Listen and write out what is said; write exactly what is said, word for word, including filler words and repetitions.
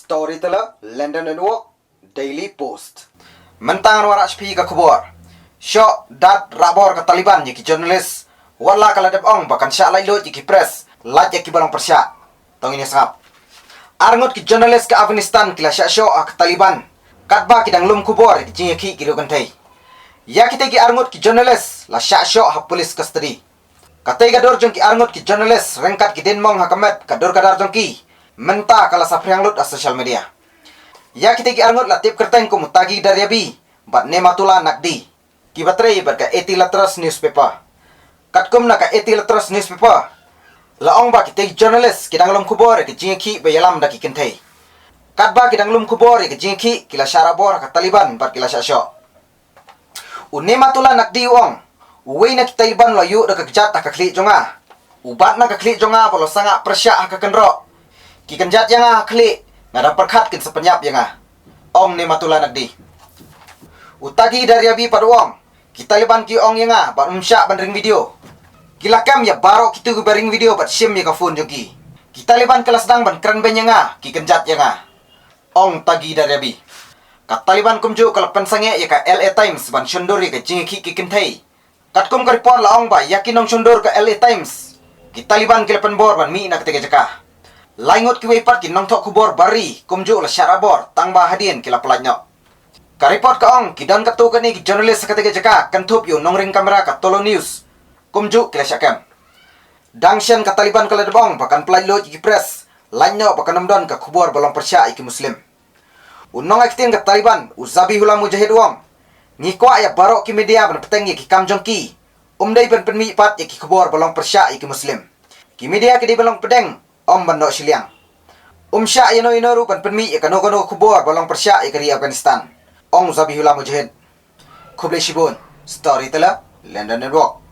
Storyteller, London Network, Daily Post. Mynta ngan wanrah sha phi ka khubor. Shoh dat rah bor ka Taliban ïa ki journalist, wat la ka la dep ong ba kan shah laitluid ïa ki press, lait ïa kiba long pyrshah. To ngin ïa sngap. Arngut ki journalist ka Afghanistan ki la shah shoh ha ka Taliban katba ki dang lum khubor ïa ki jingïakhih ki riewkynthei. Ïa kitei ki arngut ki journalist la shah shoh ha police custody. Katei ka dur jong ki arngut ki journalist ryngkat ki diengmong ha ka met ka dur ka dar jong ki, mynta ka la saphriang lut ha social media. Ïa kitei ki arngut la tip kyrteng kum u Taghi Daryabi bad Nematullah Naqvi, kiba trei bad ka Eighty Letters newspaper. Katkum na ka Eighty Letters newspaper la ong ba kitei ki journalist ki dang lum khubor ïa ki jingïakhih ba ïalam da ki kynthei. Katba ki dang lum khubor ïa ki jingïakhih, ki la shah rah bor ha ka Taliban bad ki la shah shoh. U Nematullah Naqvi u ong, uwei na ki Taliban u la ïuh da ka kjat ha ka khlieh jong nga. U bat na ka khlieh jong nga bad u la sangeh pyrshah ha ka kynroh. Ki kynjat ïa nga ha khlieh, nga dang pyrkhat kin sa pynïap ïa nga, ong Nematullah Naqvi. U Taghi Daryabi pat u ong, ki Taliban ki ong ïa nga ba ym shah ban ring video. Ki la kem ïa baroh kito kiba ring video bad shim ïa ka phone jong ki. Ki Taliban ki la sdang ban kren beiñ ïa nga, ki kynjat ïa nga, ong Taghi Daryabi. Ka Taliban kumjuh ka la pynsangeh ïa ka L A Times ban shondur ïa ka jingïakhih ki kynthei. Katkum ka report la ong ba ïa ki nongshondur ka L A Times, ki Taliban ki la pynbor ban mih na katei ka jaka. Lai ngut kiwei pat ki nongthoh khubor bari kumjuh la shah rah bor, tangba hadien ki la pyllait noh. Ka report ka ong, ki don katto katne ki journalist ha katei ka jaka kynthup ïa u nongring kamera ka Tolo News, kumjuh ki la shah kem. Dang shen ka Taliban ka la dep ong ba kan pyllait luid ïa ki press, lait noh ba kan ym don ka khubor ba long pyrshah ïa ki Muslim. U nongaiktien ka Taliban, u Zabihullah Mujahid u ong, ngi kwah ïa baroh ki media ban bteng ïa ki kam jong ki, ym dei ban pynmih pat ïa ki khubor ba long pyrshah ïa ki Muslim. Ki media ki dei ban long pdeng, ym ban noh shiliang. Ym shah ïano ïano ruh ban pynmih ïa kano kano ka khubor ba long pyrshah ïa ka ri Afghanistan, ong u Zabihullah Mujahid. Khublei shibun. Storyteller, London Network.